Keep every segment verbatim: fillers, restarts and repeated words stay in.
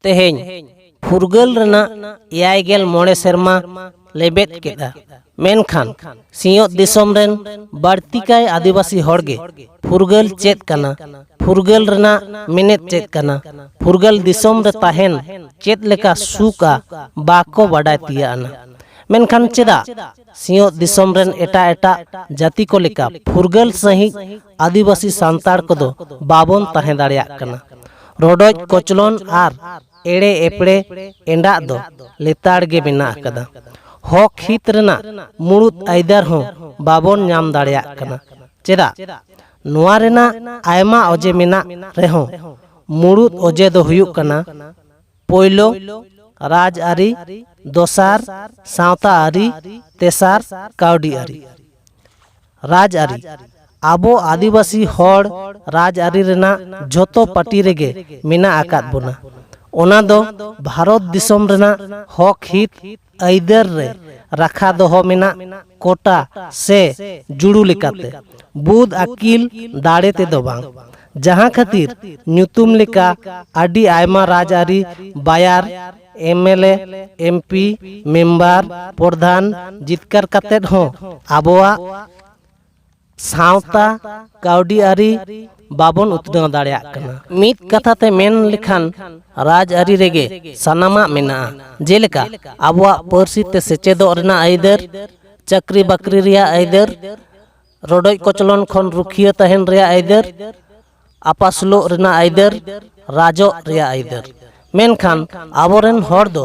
ᱛᱮᱦᱮᱧ ᱯᱷᱩᱨᱜᱟᱹᱞ ᱨᱮᱱᱟᱜ ᱮᱭᱟᱭ ᱜᱮᱞ ᱢᱚᱬᱮ ᱥᱮᱨᱢᱟ ᱞᱮᱵᱮᱫ ᱠᱮᱫᱼᱟ᱾ ᱢᱮᱱᱠᱷᱟᱱ ᱥᱤᱧᱚᱛ ᱫᱤᱥᱚᱢ ᱨᱮᱱ ᱵᱟᱹᱲᱛᱤ ᱠᱟᱭ ᱟᱹᱫᱤᱵᱟᱹᱥᱤ ᱦᱚᱲ ᱜᱮ ᱯᱷᱩᱨᱜᱟᱹᱞ ᱪᱮᱫ ᱠᱟᱱᱟ, ᱯᱷᱩᱨᱜᱟᱹᱞ ᱨᱮᱱᱟᱜ ᱢᱮᱱᱮᱛ ᱪᱮᱫ ᱠᱟᱱᱟ, ᱯᱷᱩᱨᱜᱟᱹᱞ ᱫᱤᱥᱚᱢ ᱨᱮ ᱛᱟᱦᱮᱱ ᱪᱮᱫ ᱞᱮᱠᱟ ᱥᱩᱠᱟ, ᱵᱟᱠᱚ ᱵᱟᱰᱟᱭ ᱛᱤᱭᱟᱹᱜ ᱟᱱᱟ᱾ ᱢᱮᱱᱠᱷᱟᱱ ᱪᱮᱫᱟᱜ ᱥᱤᱧᱚᱛ ᱫᱤᱥᱚᱢ ᱨᱮᱱ ᱮᱴᱟᱜ ᱮᱴᱟᱜ ᱡᱟᱹᱛᱤ ᱠᱚ ᱞᱮᱠᱟ ᱯᱷᱩᱨᱜᱟᱹᱞ ᱥᱟᱹᱦᱤᱡ ᱟᱹᱫᱤᱵᱟᱹᱥᱤ ᱥᱟᱱᱛᱟᱲ ᱠᱚᱫᱚ ᱵᱟᱵᱚᱱ ᱛᱟᱦᱮᱸ ᱫᱟᱲᱮᱭᱟᱜ ᱠᱟᱱᱟ? ᱨᱚᱰᱚᱡ ᱠᱚᱪᱞᱚᱱ ᱟᱨ ᱮᱲᱮ ᱮᱯᱲᱮ ᱮᱸᱰᱟᱜ ᱫᱚ ᱞᱮᱛᱟᱲ ᱜᱮ ᱢᱮᱱᱟᱜ ᱟᱠᱟᱫᱟ᱾ ᱦᱚᱠ ᱦᱤᱛ ᱨᱮᱱᱟᱜ ᱢᱩᱲᱩᱫ ᱟᱹᱭᱫᱟᱹᱨ ᱦᱚᱸ ᱵᱟᱵᱚᱱ ᱧᱟᱢ ᱫᱟᱲᱮᱭᱟᱜ ᱠᱟᱱᱟ᱾ ᱪᱮᱫᱟᱜ? ᱱᱚᱣᱟ ᱨᱮᱱᱟᱜ ᱟᱭᱢᱟ ᱚᱡᱮ ᱢᱮᱱᱟᱜ ᱨᱮᱦᱚᱸ, ᱢᱩᱲᱩᱫ ᱚᱡᱮ ᱫᱚ ᱦᱩᱭᱩᱜ ᱠᱟᱱᱟ, ᱯᱳᱭᱞᱳ, ᱨᱟᱡᱽᱟᱹᱨᱤ, ᱫᱚᱥᱟᱨ, ᱥᱟᱶᱛᱟ ᱟᱹᱨᱤ, ᱛᱮᱥᱟᱨ, ᱠᱟᱹᱣᱰᱤ ᱟᱹᱨᱤ᱾ ᱨᱟᱡᱽᱟᱹᱨᱤ᱾ ᱟᱵᱚ ᱟᱹᱫᱤᱵᱟᱹᱥᱤ ᱦᱚᱲ ᱨᱟᱡᱽᱟᱹᱨᱤ ᱨᱮᱱᱟᱜ ᱡᱷᱚᱛᱚ ᱯᱟᱹᱴᱤ ᱨᱮᱜᱮ ᱢᱮᱱᱟᱜ ᱟᱠᱟᱫ ᱵᱚᱱᱟ᱾ ᱚᱱᱟ ᱫᱚ ᱵᱷᱟᱨᱚᱛ ᱫᱤᱥᱚᱢ ᱨᱮᱱᱟᱜ ᱦᱚᱠ ᱦᱤᱛ ᱟᱹᱭᱫᱟᱹᱨ ᱨᱮ ᱨᱟᱠᱷᱟ ᱫᱚᱦᱚ ᱢᱮᱱᱟᱜ ᱠᱳᱴᱟ ᱥᱮ ᱡᱩᱲᱩ ᱞᱮᱠᱟᱛᱮ᱾ ᱵᱩᱫ ᱟᱹᱠᱤᱞ ᱫᱟᱲᱮ ᱛᱮᱫᱚ ᱵᱟᱝ᱾ ᱡᱟᱦᱟᱸ ᱠᱷᱟᱹᱛᱤᱨ ᱧᱩᱛᱩᱢ ᱞᱮᱠᱟ ᱟᱹᱰᱤ ᱟᱭᱢᱟ ᱨᱟᱡᱽᱟᱹᱨᱤ ᱵᱟᱭᱟᱨ, M L A, M P, member, ᱯᱨᱚᱫᱷᱟᱱ ᱡᱤᱛᱠᱟᱹᱨ ᱠᱟᱛᱮᱫ ᱦᱚᱸ ᱟᱵᱚᱣᱟᱜ ᱥᱟᱶᱛᱟ, ᱠᱟᱹᱣᱰᱤ ᱟᱹᱨᱤ ᱵᱟᱵᱚᱱ ᱩᱛᱱᱟᱹᱣ ᱫᱟᱲᱮᱭᱟᱜ ᱠᱟᱱᱟ᱾ ᱢᱤᱫ ᱠᱟᱛᱷᱟ ᱛᱮ ᱢᱮᱱ ᱞᱮᱠᱷᱟᱱ, ᱨᱟᱡᱽᱟᱹᱨᱤ ᱨᱮᱜᱮ ᱥᱟᱱᱟᱢᱟᱜ ᱢᱮᱱᱟᱜᱼᱟ᱾ ᱡᱮᱞᱮᱠᱟ, ᱟᱵᱚᱣᱟᱜ ᱯᱟᱹᱨᱥᱤ ᱛᱮ ᱥᱮᱪᱮᱫᱚᱜ ᱨᱮᱱᱟᱜ ᱟᱹᱭᱫᱟᱹᱨ, ᱪᱟᱹᱠᱨᱤ ᱵᱟᱹᱠᱨᱤ ᱨᱮᱭᱟᱜ ᱟᱹᱭᱫᱟᱹᱨ, ᱨᱚᱰᱚᱡ ᱠᱚᱪᱞᱚᱱ ᱠᱷᱚᱱ ᱨᱩᱠᱷᱤᱭᱟᱹ ᱛᱟᱦᱮᱱ ᱨᱮᱭᱟᱜ ᱟᱹᱭᱫᱟᱹᱨ, ᱟᱯᱟᱥᱩᱞᱚᱜ ᱨᱮᱱᱟᱜ ᱟᱹᱭᱫᱟᱹᱨ, ᱨᱟᱡᱚᱜ ᱨᱮᱭᱟᱜ ᱟᱹᱭᱫᱟᱹᱨ᱾ ᱢᱮᱱᱠᱷᱟᱱ ᱟᱵᱚᱨᱮᱱ ᱦᱚᱲ ᱫᱚ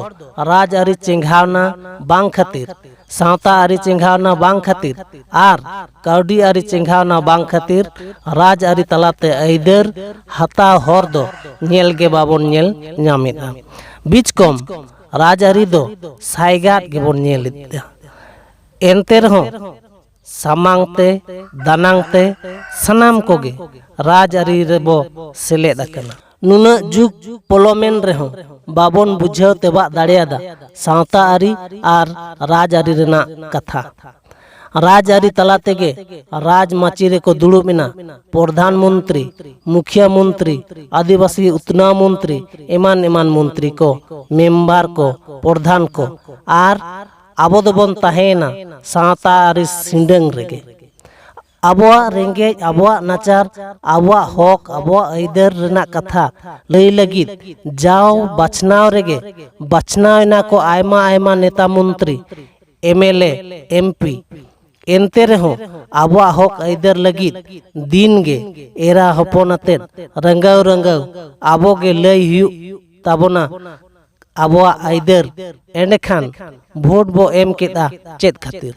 ᱨᱟᱡᱽᱟᱹᱨᱤ ᱪᱮᱸᱜᱷᱟᱣᱱᱟ ᱵᱟᱝ ᱠᱷᱟᱹᱛᱤᱨ, ᱥᱟᱶᱛᱟ ᱟᱹᱨᱤ ᱪᱮᱸᱜᱷᱟᱣᱱᱟ ᱵᱟᱝ ᱠᱷᱟᱹᱛᱤᱨ ᱟᱨ ᱠᱟᱹᱣᱰᱤ ᱟᱹᱨᱤ ᱪᱮᱸᱜᱷᱟᱣᱱᱟ ᱵᱟᱝ ᱠᱷᱟᱹᱛᱤᱨ ᱨᱟᱡᱽᱟᱹᱨᱤ ᱛᱟᱞᱟᱛᱮ ᱟᱹᱭᱫᱟᱹᱨ ᱦᱟᱛᱟᱣ ᱦᱚᱨ ᱫᱚ ᱧᱮᱞ ᱜᱮ ᱵᱟᱵᱚᱱ ᱧᱮᱞ ᱧᱟᱢᱮᱫᱼᱟ᱾ ᱵᱤᱪᱠᱚᱢ ᱨᱟᱡᱽᱟᱹᱨᱤ ᱫᱚ ᱥᱟᱭᱜᱟᱫ ᱜᱮᱵᱚᱱ ᱧᱮᱞᱮᱫᱼᱟ᱾ ᱮᱱᱛᱮ ᱨᱮᱦᱚᱸ ᱥᱟᱢᱟᱝ ᱛᱮ, ᱫᱟᱱᱟᱝ ᱛᱮ ᱥᱟᱱᱟᱢ ᱠᱚᱜᱮ ᱨᱟᱡᱽᱟᱹᱨᱤ ᱨᱮᱵᱚ ᱥᱮᱞᱮᱫ ᱟᱠᱟᱱᱟ᱾ ᱱᱩᱱᱟᱹᱜ ᱡᱩᱜᱽ ᱯᱚᱞᱚᱢᱮᱱ ᱨᱮᱦᱚᱸ ᱵᱟᱵᱚᱱ ᱵᱩᱡᱷᱟᱹᱣ ᱛᱮᱵᱟᱜ ᱫᱟᱲᱮᱭᱟᱫᱟ ᱥᱟᱶᱛᱟ ᱟᱹᱨᱤ ᱟᱨ ᱨᱟᱡᱽᱟᱹᱨᱤ ᱨᱮᱱᱟᱜ ᱠᱟᱛᱷᱟ᱾ ᱨᱟᱡᱽᱟᱹᱨᱤ ᱛᱟᱞᱟ ᱛᱮᱜᱮ ᱨᱟᱡᱽ ᱢᱟᱹᱪᱤ ᱨᱮᱠᱚ ᱫᱩᱲᱩᱵ ᱮᱱᱟ᱾ ᱯᱨᱚᱫᱷᱟᱱ ᱢᱚᱱᱛᱨᱤ, ᱢᱩᱠᱷᱤᱭᱟᱹ ᱢᱚᱱᱛᱨᱤ, ᱟᱹᱫᱤᱵᱟᱹᱥᱤ ᱩᱛᱱᱟᱹᱣ ᱢᱚᱱᱛᱨᱤ, ᱮᱢᱟᱱ ᱮᱢᱟᱱ ᱢᱚᱱᱛᱨᱤ ᱠᱚ, ᱢᱮᱢᱵᱟᱨ ᱠᱚ, ᱯᱨᱚᱫᱷᱟᱱ ᱠᱚ, ᱟᱨ ᱟᱵᱚ ᱫᱚᱵᱚᱱ ᱛᱟᱦᱮᱸᱭᱮᱱᱟ ᱥᱟᱶᱛᱟ ᱟᱹᱨᱤ ᱥᱤᱸᱰᱟᱹᱝ ᱨᱮᱜᱮ᱾ ᱟᱵᱚᱣᱟᱜ ᱨᱮᱸᱜᱮᱡ, ᱟᱵᱚᱣᱟᱜ ᱱᱟᱪᱟᱨ, ᱟᱵᱚᱣᱟᱜ ᱦᱚᱠ, ᱟᱵᱚᱣᱟᱜ ᱟᱹᱭᱫᱟᱹᱨ ᱨᱮᱱᱟᱜ ᱠᱟᱛᱷᱟ ᱞᱟᱹᱭ ᱞᱟᱹᱜᱤᱫ ᱡᱟᱣ ᱵᱟᱪᱷᱱᱟᱣ ᱨᱮᱜᱮ ᱵᱟᱪᱷᱱᱟᱣ ᱮᱱᱟ ᱠᱚ ᱟᱭᱢᱟ ᱟᱭᱢᱟ ᱱᱮᱛᱟ ᱢᱚᱱᱛᱨᱤ, ᱮᱢ ᱮᱞ ᱮ, ᱮᱢ ᱯᱤ᱾ ᱮᱱᱛᱮ ᱨᱮᱦᱚᱸ ᱟᱵᱚᱣᱟᱜ ᱦᱚᱠ ᱟᱹᱭᱫᱟᱹᱨ ᱞᱟᱹᱜᱤᱫ ᱫᱤᱱ ᱜᱮ ᱮᱨᱟ ᱦᱚᱯᱚᱱ ᱟᱛᱮᱫ ᱨᱟᱸᱜᱟᱣ ᱨᱟᱸᱜᱟᱣ ᱟᱵᱚ ᱜᱮ ᱞᱟᱹᱭ ᱦᱩᱭᱩᱜ ᱛᱟᱵᱚᱱᱟ ᱟᱵᱚᱣᱟᱜ ᱟᱹᱭᱫᱟᱹᱨ᱾ ᱮᱸᱰᱮᱠᱷᱟᱱ ᱵᱷᱳᱴ ᱵᱚ ᱮᱢ ᱠᱮᱫᱼᱟ ᱪᱮᱫ ᱠᱷᱟᱹᱛᱤᱨ?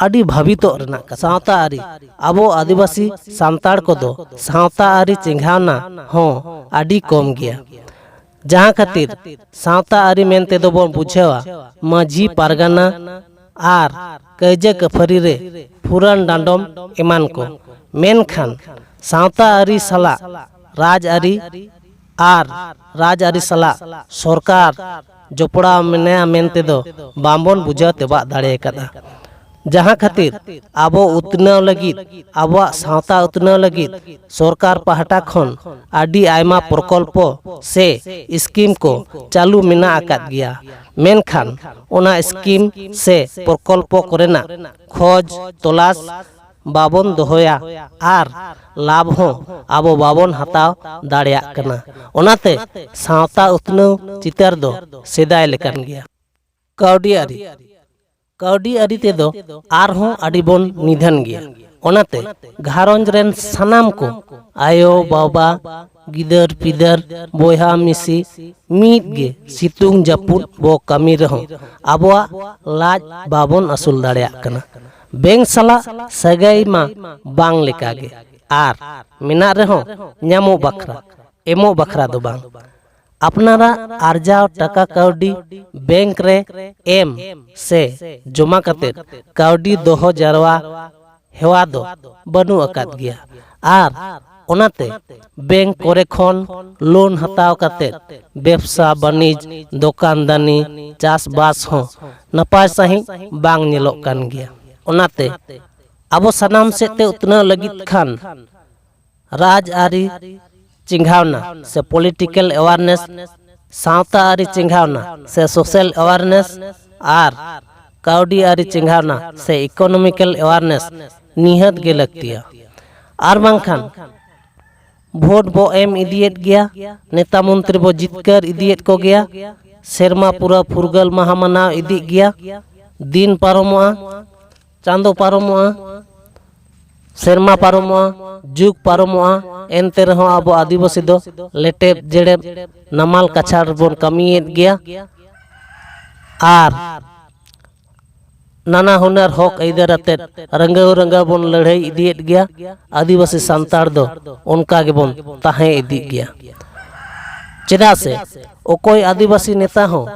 ᱟᱹᱰᱤ ᱵᱷᱟᱵᱤᱛᱚᱜ ᱨᱮᱱᱟᱜ ᱠᱟᱛᱷᱟ᱾ ᱥᱟᱶᱛᱟ ᱟᱹᱨᱤ, ᱟᱵᱚ ᱟᱹᱫᱤᱵᱟᱹᱥᱤ ᱥᱟᱱᱛᱟᱲ ᱠᱚᱫᱚ ᱥᱟᱶᱛᱟ ᱟᱹᱨᱤ ᱪᱮᱸᱜᱷᱟᱣᱱᱟ ᱦᱚᱸ ᱟᱹᱰᱤ ᱠᱚᱢ ᱜᱮᱭᱟ᱾ ᱡᱟᱦᱟᱸ ᱠᱷᱟᱹᱛᱤᱨ ᱥᱟᱶᱛᱟ ᱟᱹᱨᱤ ᱢᱮᱱᱛᱮ ᱫᱚᱵᱚᱱ ᱵᱩᱡᱷᱟᱹᱣᱟ ᱢᱟᱹᱡᱷᱤ ᱯᱟᱨᱜᱟᱱᱟ ᱟᱨ ᱠᱟᱹᱭᱡᱟᱹ ᱠᱟᱹᱯᱷᱟᱹᱨᱤ ᱨᱮ ᱯᱷᱩᱨᱟᱹᱱ ᱰᱟᱸᱰᱚᱢ ᱮᱢᱟᱱ ᱠᱚ᱾ ᱢᱮᱱᱠᱷᱟᱱ ᱥᱟᱶᱛᱟ ᱟᱹᱨᱤ ᱥᱟᱞᱟᱜ ᱨᱟᱡᱽ ᱟᱹᱨᱤ ᱟᱨ ᱨᱟᱡᱽ ᱟᱹᱨᱤ ᱥᱟᱞᱟᱜ ᱥᱚᱨᱠᱟᱨ ᱡᱚᱯᱲᱟᱣ ᱢᱮᱱᱟᱭᱟ ᱢᱮᱱᱛᱮ ᱫᱚ ᱵᱟᱝᱵᱚᱱ ᱵᱩᱡᱷᱟᱹᱣ ᱛᱮᱵᱟᱜ ᱫᱟᱲᱮ ᱟᱠᱟᱫᱼᱟ᱾ ᱡᱟᱦᱟᱸ ᱠᱷᱟᱹᱛᱤᱨ ᱟᱵᱚ ᱩᱛᱱᱟᱹᱣ ᱞᱟᱹᱜᱤᱫ, ᱟᱵᱚᱣᱟᱜ ᱥᱟᱶᱛᱟ ᱩᱛᱱᱟᱹᱣ ᱞᱟᱹᱜᱤᱫ ᱥᱚᱨᱠᱟᱨ ᱯᱟᱦᱴᱟ ᱠᱷᱚᱱ ᱟᱹᱰᱤ ᱟᱭᱢᱟ ᱯᱨᱚᱠᱚᱞᱯᱚ ᱥᱮ ᱥᱠᱤᱢ ᱠᱚ ᱪᱟᱹᱞᱩ ᱢᱮᱱᱟᱜ ᱟᱠᱟᱫ ᱜᱮᱭᱟ᱾ ᱢᱮᱱᱠᱷᱟᱱ ᱚᱱᱟ ᱥᱠᱤᱢ ᱥᱮ ᱯᱨᱚᱠᱚᱞᱯᱚ ᱠᱚᱨᱮᱱᱟᱜ ᱠᱷᱚᱡᱽ ᱛᱚᱞᱟᱥ ᱵᱟᱵᱚᱱ ᱫᱚᱦᱚᱭᱟ ᱟᱨ ᱞᱟᱵᱷ ᱦᱚᱸ ᱟᱵᱚ ᱵᱟᱵᱚᱱ ᱦᱟᱛᱟᱣ ᱫᱟᱲᱮᱭᱟᱜ ᱠᱟᱱᱟ᱾ ᱚᱱᱟᱛᱮ ᱥᱟᱶᱛᱟ ᱩᱛᱱᱟᱹᱣ ᱪᱤᱛᱟᱹᱨ ᱫᱚ ᱥᱮᱫᱟᱭ ᱞᱮᱠᱟᱱ ᱜᱮᱭᱟ᱾ ᱠᱟᱹᱣᱰᱤ ᱟᱹᱨᱤ, ᱠᱟᱹᱣᱰᱤ ᱟᱹᱨᱤ ᱛᱮᱫᱚ ᱟᱨᱦᱚᱸ ᱟᱹᱰᱤ ᱵᱚᱱ ᱱᱤᱫᱷᱟᱹᱱ ᱜᱮᱭᱟ᱾ ᱚᱱᱟᱛᱮ ᱜᱷᱟᱨᱚᱸᱡᱽ ᱨᱮᱱ ᱥᱟᱱᱟᱢ ᱠᱚ, ᱟᱭᱳ, ᱵᱟᱵᱟ, ᱜᱤᱫᱟᱹᱨ, ᱯᱤᱫᱟᱹᱨ, ᱵᱚᱭᱦᱟ, ᱢᱤᱥᱤ, ᱢᱤᱫ ᱜᱮ ᱥᱤᱛᱩᱝ ᱡᱟᱹᱯᱩᱫ ᱵᱚ ᱠᱟᱹᱢᱤ ᱨᱮᱦᱚᱸ ᱟᱵᱚᱣᱟᱜ ᱞᱟᱡ ᱵᱟᱵᱚᱱ ᱟᱹᱥᱩᱞ ᱫᱟᱲᱮᱭᱟᱜ ᱠᱟᱱᱟ᱾ ᱵᱮᱝᱠ ᱥᱟᱞᱟᱜ ᱥᱟᱹᱜᱟᱹᱭ ᱢᱟ ᱵᱟᱝ ᱞᱮᱠᱟᱜᱮ, ᱟᱨ ᱢᱮᱱᱟᱜ ᱨᱮᱦᱚᱸ ᱧᱟᱢᱚᱜ ᱵᱟᱠᱷᱨᱟ, ᱮᱢᱚᱜ ᱵᱟᱠᱷᱨᱟ ᱫᱚ ᱵᱟᱝ᱾ ᱟᱯᱱᱟᱨᱟᱜ ᱟᱨᱡᱟᱣ ᱴᱟᱠᱟ ᱠᱟᱹᱣᱰᱤ ᱵᱮᱝᱠ ᱨᱮ ᱮᱢ ᱥᱮ ᱡᱚᱢᱟ ᱠᱟᱛᱮ ᱠᱟᱹᱣᱰᱤ ᱫᱚᱦᱚ ᱡᱟᱨᱣᱟ ᱦᱮᱣᱟ ᱫᱚ ᱵᱟᱹᱱᱩᱜ ᱟᱠᱟᱫ ᱜᱮᱭᱟ᱾ ᱟᱨ ᱚᱱᱟᱛᱮ ᱵᱮᱝᱠ ᱠᱚᱨᱮ ᱠᱷᱚᱱ ᱞᱳᱱ ᱦᱟᱛᱟᱣ ᱠᱟᱛᱮ ᱵᱮᱵᱽᱥᱟ ᱵᱟᱹᱱᱤᱡᱽ, ᱫᱚᱠᱟᱱ ᱫᱟᱹᱱᱤ, ᱪᱟᱥᱵᱟᱥ ᱦᱚᱸ ᱱᱟᱯᱟᱭ ᱥᱟᱺᱦᱤᱡ ᱵᱟᱝ ᱧᱮᱞᱚᱜ ᱠᱟᱱ ᱜᱮᱭᱟ᱾ ᱚᱱᱟᱛᱮ ᱟᱵᱚ ᱥᱟᱱᱟᱢ ᱥᱮᱫ ᱛᱮ ᱩᱛᱱᱟᱹᱣ ᱞᱟᱹᱜᱤᱫ ᱠᱷᱟᱱ ᱨᱟᱡᱽ ᱟᱹᱨᱤ ᱪᱮᱸᱜᱷᱟᱣᱱᱟ ᱥᱮ political awareness, ᱥᱟᱶᱛᱟ ᱟᱹᱨᱤ ᱪᱮᱸᱜᱷᱟᱣᱱᱟ ᱥᱮ social awareness ᱟᱨ ᱠᱟᱹᱣᱰᱤ ᱟᱹᱨᱤ ᱪᱮᱸᱜᱷᱟᱣᱱᱟ ᱥᱮ economical awareness ᱱᱤᱦᱟᱹᱛ ᱜᱮ ᱞᱟᱹᱠᱛᱤᱭᱟ᱾ ᱟᱨ ᱵᱟᱝᱠᱷᱟᱱ ᱵᱷᱳᱴ ᱵᱚ ᱮᱢ ᱤᱫᱤᱭᱮᱫ ᱜᱮᱭᱟ, ᱱᱮᱛᱟ ᱢᱚᱱᱛᱨᱤ ᱵᱚ ᱡᱤᱛᱠᱟᱹᱨ ᱤᱫᱤᱭᱮᱫ ᱠᱚᱜᱮᱭᱟ, ᱥᱮᱨᱢᱟ ᱯᱩᱨᱟᱹ ᱯᱷᱩᱨᱜᱟᱹᱞ ᱢᱟᱦᱟ ᱢᱟᱱᱟᱣ ᱤᱫᱤᱜ ᱜᱮᱭᱟ, ᱫᱤᱱ ᱯᱟᱨᱚᱢᱚᱜᱼᱟ, ᱪᱟᱸᱫᱚ ᱯᱟᱨᱚᱢᱚᱜᱼᱟ, ᱥᱮᱨᱢᱟ ᱯᱟᱨᱚᱢᱚᱜᱼᱟ, ᱡᱩᱜᱽ ᱯᱟᱨᱚᱢᱚᱜᱼᱟ, ᱮᱱᱛᱮ ᱨᱮᱦᱚᱸ ᱟᱵᱚ ᱟᱹᱫᱤᱵᱟᱹᱥᱤ ᱫᱚ ᱞᱮᱴᱮᱵ ᱡᱮᱲᱮᱵ ᱱᱟᱢᱟᱞ ᱠᱟᱪᱷᱟᱲ ᱨᱮᱵᱚᱱ ᱠᱟᱹᱢᱤᱭᱮᱫ ᱜᱮᱭᱟ᱾ ᱟᱨ ᱱᱟᱱᱟ ᱦᱩᱱᱟᱹᱨ ᱦᱚᱠ ᱟᱹᱭᱫᱟᱹᱨ ᱟᱛᱮᱫ ᱨᱟᱸᱜᱟᱣ ᱨᱟᱸᱜᱟᱣ ᱵᱚᱱ ᱞᱟᱹᱲᱦᱟᱹᱭ ᱤᱫᱤᱭᱮᱫ ᱜᱮᱭᱟ᱾ ᱟᱹᱫᱤᱵᱟᱹᱥᱤ ᱥᱟᱱᱛᱟᱲ ᱫᱚ ᱚᱱᱠᱟ ᱜᱮᱵᱚᱱ ᱛᱟᱦᱮᱸ ᱤᱫᱤᱜ ᱜᱮᱭᱟ᱾ ᱪᱮᱫᱟᱜ ᱥᱮ ᱚᱠᱚᱭ ᱟᱹᱫᱤᱵᱟᱹᱥᱤ ᱱᱮᱛᱟ ᱦᱚᱸ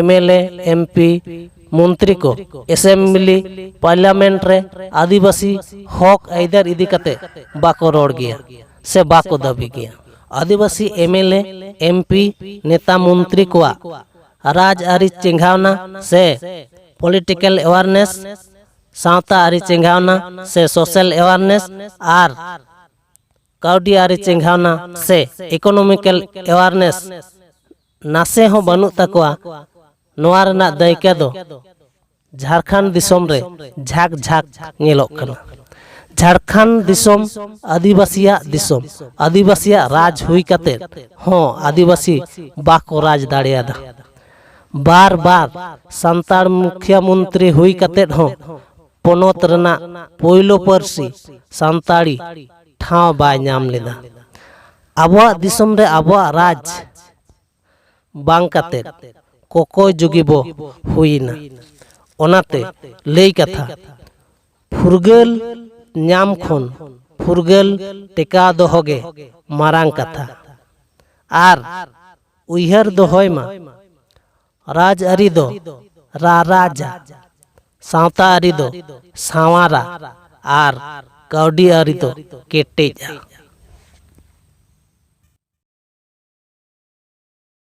MLA, MP, ᱢᱚᱱᱛᱨᱤ ᱠᱚ assembly, parliament ᱨᱮ ᱟᱹᱫᱤᱵᱟᱹᱥᱤ ᱦᱚᱠ ᱟᱹᱭᱫᱟᱹᱨ ᱤᱫᱤ ᱠᱟᱛᱮ ᱵᱟᱠᱚ ᱨᱚᱲ ᱜᱮᱭᱟ ᱥᱮ ᱵᱟᱠᱚ ᱫᱟᱹᱵᱤ ᱜᱮᱭᱟ᱾ ᱟᱹᱫᱤᱵᱟᱹᱥᱤ MLA, MP, ᱱᱮᱛᱟ ᱢᱚᱱᱛᱨᱤ ᱠᱚᱣᱟᱜ ᱨᱟᱡᱽ ᱟᱹᱨᱤ ᱪᱮᱸᱜᱷᱟᱣᱱᱟ ᱥᱮ political awareness, ᱥᱟᱶᱛᱟ ᱟᱹᱨᱤ ᱪᱮᱸᱜᱷᱟᱣᱱᱟ ᱥᱮ social awareness ᱟᱨ ᱠᱟᱹᱣᱰᱤ ᱟᱹᱨᱤ ᱪᱮᱸᱜᱷᱟᱣᱱᱟ ᱥᱮ economical awareness ᱱᱟᱥᱮ ᱦᱚᱸ ᱵᱟᱹᱱᱩᱜ ᱛᱟᱠᱚᱣᱟ᱾ ᱱᱚᱣᱟ ᱨᱮᱱᱟᱜ ᱫᱟᱹᱭᱠᱟᱹ ᱫᱚ ᱡᱷᱟᱲᱠᱷᱚᱸᱰ ᱫᱤᱥᱚᱢ ᱨᱮ ᱡᱷᱟᱠ ᱡᱷᱟᱠ ᱧᱮᱞᱚᱜ ᱠᱟᱱᱟ᱾ ᱡᱷᱟᱲᱠᱷᱚᱸᱰ ᱫᱤᱥᱚᱢ ᱟᱹᱫᱤᱵᱟᱹᱥᱤᱭᱟᱜ ᱫᱤᱥᱚᱢ, ᱟᱹᱫᱤᱵᱟᱹᱥᱤᱭᱟᱜ ᱨᱟᱡᱽ ᱦᱩᱭ ᱠᱟᱛᱮ ᱦᱚᱸ ᱟᱹᱫᱤᱵᱟᱹᱥᱤ ᱵᱟᱠᱚ ᱨᱟᱡᱽ ᱫᱟᱲᱮᱭᱟᱫᱟ᱾ ᱵᱟᱨ ᱵᱟᱨ ᱥᱟᱱᱛᱟᱲ ᱢᱩᱠᱷᱤᱭᱟᱹ ᱢᱚᱱᱛᱨᱤ ᱦᱩᱭ ᱠᱟᱛᱮ ᱦᱚᱸ ᱯᱚᱱᱚᱛ ᱨᱮᱱᱟᱜ ᱯᱳᱭᱞᱳ ᱯᱟᱹᱨᱥᱤ ᱥᱟᱱᱛᱟᱲᱤ ᱴᱷᱟᱶ ᱵᱟᱭ ᱧᱟᱢ ᱞᱮᱫᱟ᱾ ᱟᱵᱚᱣᱟᱜ ᱫᱤᱥᱚᱢ ᱨᱮ ᱟᱵᱚᱣᱟᱜ ᱨᱟᱡᱽ ᱵᱟᱝ ᱠᱟᱛᱮ ᱠᱚᱠᱚᱭ ᱡᱩᱜᱤ ᱵᱚ ᱦᱩᱭᱮᱱᱟ᱾ ᱚᱱᱟᱛᱮ ᱞᱟᱹᱭ ᱠᱟᱛᱷᱟ, ᱯᱷᱩᱨᱜᱟᱹᱞ ᱧᱟᱢ ᱠᱷᱚᱱ ᱯᱷᱩᱨᱜᱟᱹᱞ ᱴᱮᱠᱟᱣ ᱫᱚᱦᱚ ᱜᱮ ᱢᱟᱨᱟᱝ ᱠᱟᱛᱷᱟ᱾ ᱟᱨ ᱩᱭᱦᱟᱹᱨ ᱫᱚᱦᱚᱭ ᱢᱟ, ᱨᱟᱡᱽ ᱟᱹᱨᱤ ᱫᱚ ᱨᱟᱨᱟᱡᱟ, ᱥᱟᱶᱛᱟ ᱟᱹᱨᱤ ᱫᱚ ᱥᱟᱶᱟᱨᱟ ᱟᱨ ᱠᱟᱹᱣᱰᱤ ᱟᱹᱨᱤ ᱫᱚ ᱠᱮᱴᱮᱡᱼᱟ᱾